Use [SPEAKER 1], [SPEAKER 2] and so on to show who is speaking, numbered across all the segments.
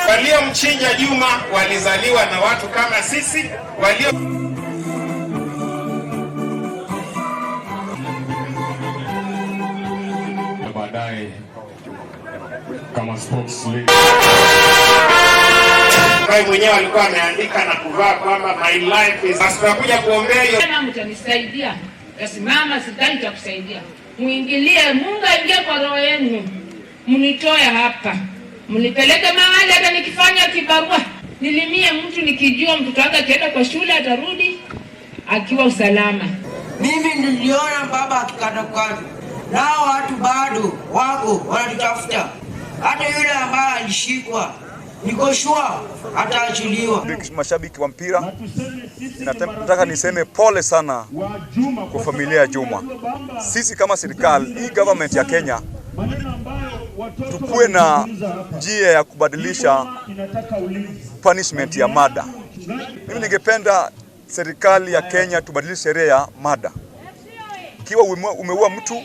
[SPEAKER 1] Waliomchinja Juma walizaliwa na watu kama sisi walio
[SPEAKER 2] Baadaye kama sports league.
[SPEAKER 1] Ambaye mwenyewe alikuwa ameandika na kuvaa kwamba "My life is". Basi tunakuja kuombea hiyo.
[SPEAKER 3] Kama mtanisaidia, tasimama, sidhani takusaidia. Muingilie, Mungu aingie kwa roho yenu, mnitoe hapa, mnipeleke mahali hata nikifanya kibarua nilimie mtu nikijua mtoto wangu akienda kwa shule atarudi akiwa usalama.
[SPEAKER 4] Mimi niliona baba akikatakata, nao watu bado wako wanatutafuta. Hata yule ambaye alishikwa, niko sure ataachiliwa.
[SPEAKER 5] Mashabiki wa mpira, nataka niseme pole sana kwa familia ya Juma. Sisi kama serikali hii, government ya Kenya, tukuwe na njia ya kubadilisha punishment ya murder. Mimi ningependa serikali ya Kenya tubadilishe sheria ya murder. Ikiwa umeua mtu,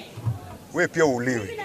[SPEAKER 5] wewe pia uuliwe.